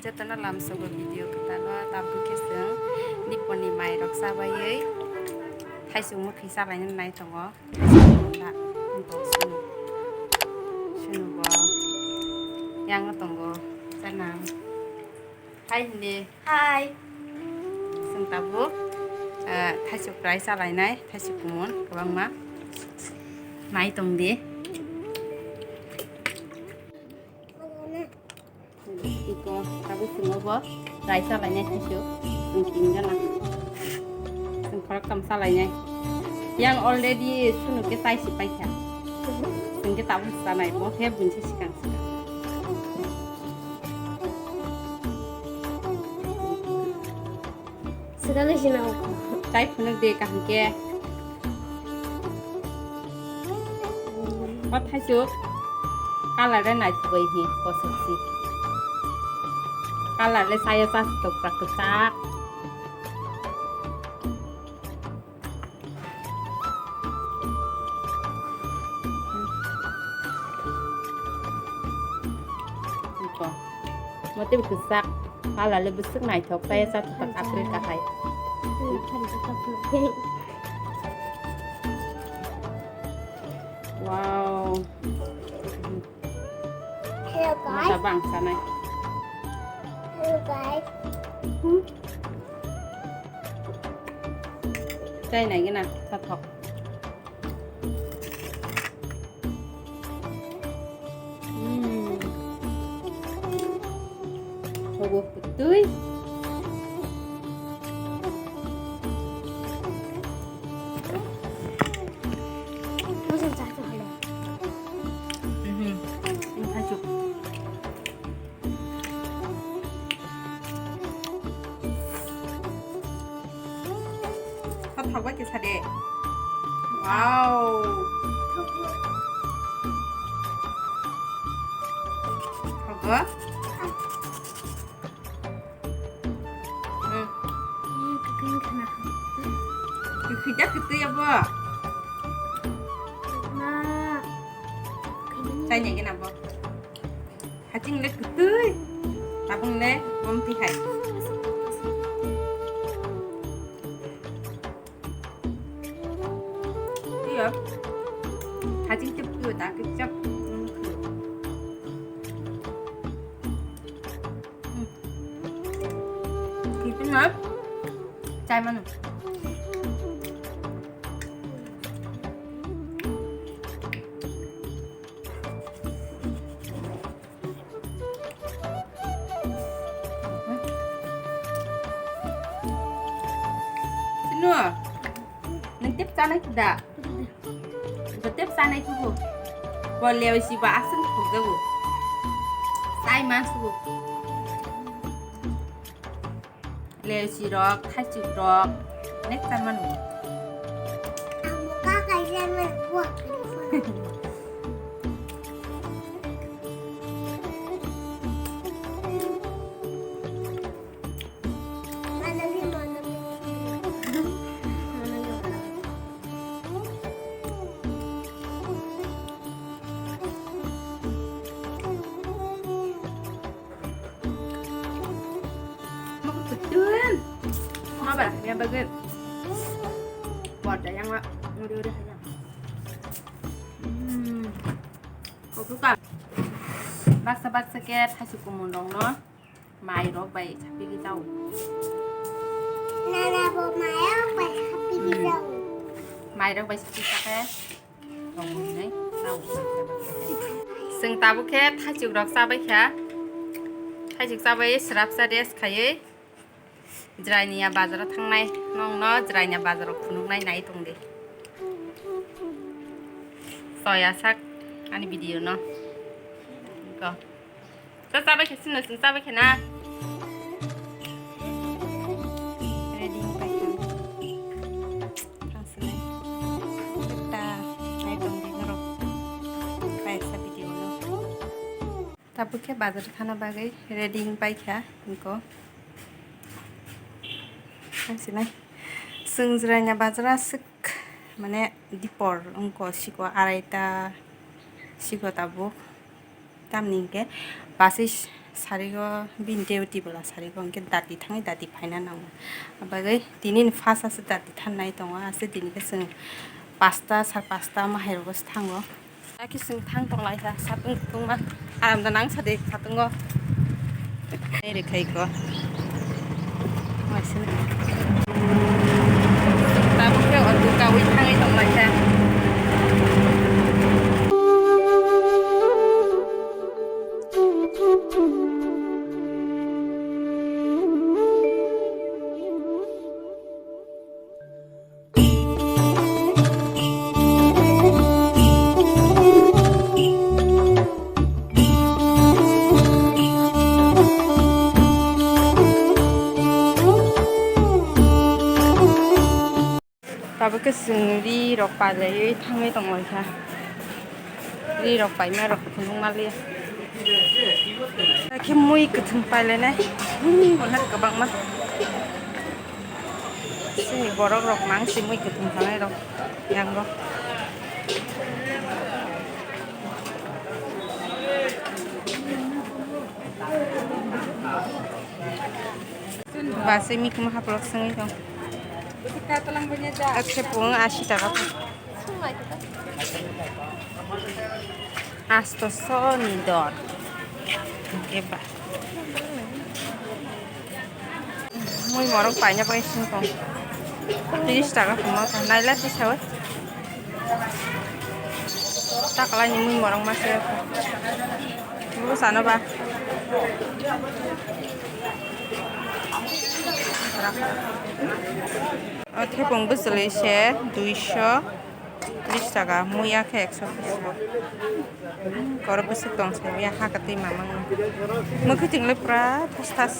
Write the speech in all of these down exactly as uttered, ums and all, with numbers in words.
Jotono lamsogo video kwtalo, tabuk khe chwng Niponi mairok chabaiwi thaisuk mwkhwi chalaina nai tongo. Thaisuk munda wngkok sunu. Sunu bo yango tongo chana. Hai hindi. Hai. Chwng tabuk, ah, thaisuk kwrai chalainai, thaisuk kumun kwbangma. Nai tong di. Iko tabuk chwng obo kwrai chalainai thaisuk. Chwng tin jona. Chwng khoroktham chalainai. Yang already sunu khe chai si paikha. Chwng khe tabuk chanai, bo khe buini se swkang swkang. Swkang se nang. Chai phunuk de kaham khe. O thaisuk colour le naithogwi hi kosok si. Colour le chaya chastok kwchak. Iko. Mote kwchak. Colour le bwswk naithok, chaya chastok apple kahai. Wow. Hello guys. Masa bang sanai. Hello guys. Chai nai gina, sathok. Hmm. Hogo kutui. Mhm. Ini hancur. Kok thok bai kisa de. Wow. Thogo. Hmm. Kwkhwi da kwtwi abo. Chai nai gana bo. Haching le kwtwi. Tabung le mom ti hai. Iya. Haching tip tu da kicap. Hmm. Itu na. Chai manu. Sinu, nang tip chanai kuda. Nang tip chanai kubu. Boleo siba asung kujabu. Sai man subu. Leusi rok, thaichuk rok, onek ta mano. Ang mokha kaisa mano. Mokok kutun. Ma ba, ya bagwi. Borda yang ma, nguri uri hayang. Hmm. Kokok ka. Baksa baksa ke thaichuk kumun rok no. Mai rok bai sapi ki tau. Nana bo mai rok bai sapi ki tau. Mai rok bai sapi ka ke. Chwng tabuk khe thaichuk rok chabai kha. Thaichuk chabai srapsa rest khaiwi Jrainia bazaro thangnai. Nongno Jrainia bazaro phunuknai nai tong di. Soya sak ani video no. Go. Cha chabai khe sino chwng chabai khe na. Ready wng pai kha. Thang sinai. Ta nai tong di norok. Kaisa video no. Tabuk khe bazar thana bagwi ready wng pai kha. Wngko. Thang sinai. Chwng Jrainia bazar aswk mane dipor wngko siko araita siko tabuk. Tamni hinkhe bus Sarigo bini duty bola sarigo hwnkhe dati thangwi dati phaina nango. Abagwi tini ni first aswk dati thangnai tongo, aswk tini khe chwng pasta sar pasta ma hai rogo se thango. Aki chwng thang tong lai kha satung kutung ma aram da nang sadi satungo. Nai rwkhai ko. Waisini. Tabuk khe o duka wi thangwi tong lai kha. Tabuk khe chwng ri rok pailaiwi thangwi tong lai kha. Ri rok paima rok phunuk maliya. Hakhe mui kwthwng pailainai. Mui kwbangma. Chini borok rok mang si mui kwthwng thangnai rok yango. Ba se mikhumu hapolok swngwi tong. Akhe pung asi taka po. Asto so ni dor. Hwnkhe ba. Mui morok paina pai sing tong. Tris taka pung no tong. Naila si sawi. Takalai ni mui morok ma se. Bo sano ba. O thepung bwswlwi se duiso tris taka, muya khe ekso tris taka. Koro bwswk tong se, ya ha kwtwi mamang. Mwkhwtwng le pura thas thas.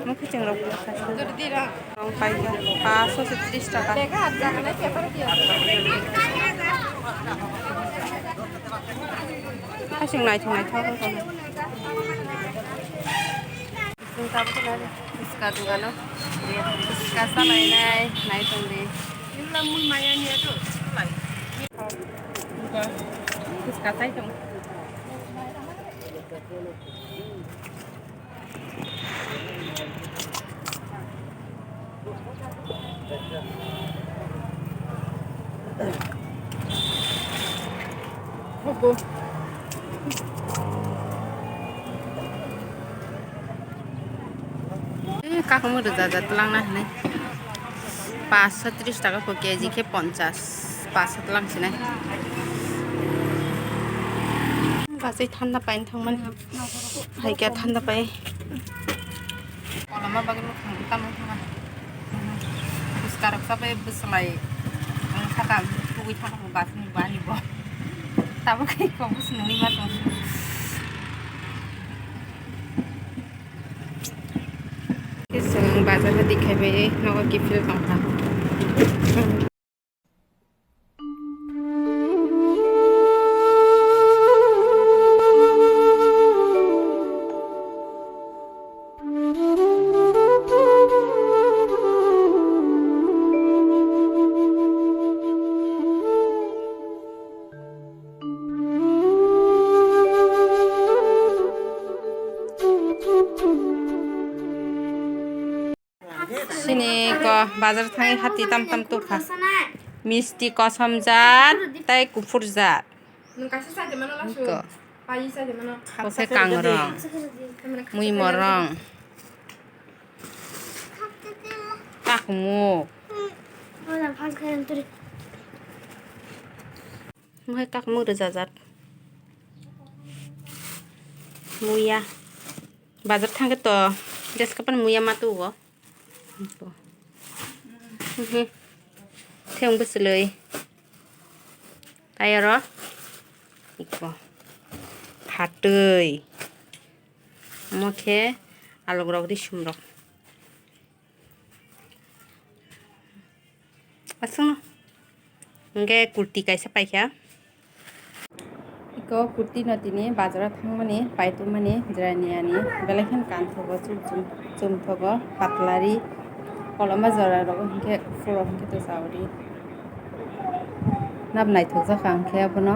Mwkhwtwng rok pura thas thas. Tong paikha, paanch sho se tris taka. Hasing naithok naithok wng tong. Chwng tabuk khe nai phuska dogano. Phuska salainai nai tong di. Phuska sai tong. Kakung rwja ja twlangna hinwi paanch sho tris taka po, K G khe ponchas, paanch sho twlang sinai. Bachai thanda paina thangmani. Hai khe thanda pai. Koloma bagwi mukhang tamo thangma. Phuska rok chabai bwslai. Ang saka tugwi thangma bus ni bani bo. Tabuk khe kok bus nungwi ma tong. Khe chwng bazar hati khai bai nogo kiphil tong kha. Sini ko bazar thangwi hati tam tam tukha. Misti kosom jat tei kuphur jat. Ko. Ko khe kangrong. Mui morong. Kakmuk. Mo hai kakmuk rwjajak. Muya. Bazar thangkhe to jeskapan muya ma tugo. Iko. Mhm. Theyong bwswlwi. Tai oro. Iko. Phatwi. Omo khe alukrok risumrok. Aswkno. Hwnkhe kurti kaisa paikha. Iko kurti no tini bazaro thangmani, paitwmani, jirani ani belai kheno kanthogo, chum chum, chumthogo, patlari, koloma jora rogo hwnkhe phuro hwnkhe to chaudi. Nab naithokjakha hwnkhe abono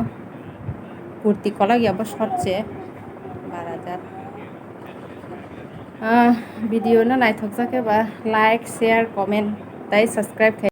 kurti kolok ya bo short se. Ah, video no naithokjak khe ba like, share, comment tei subscribe khe.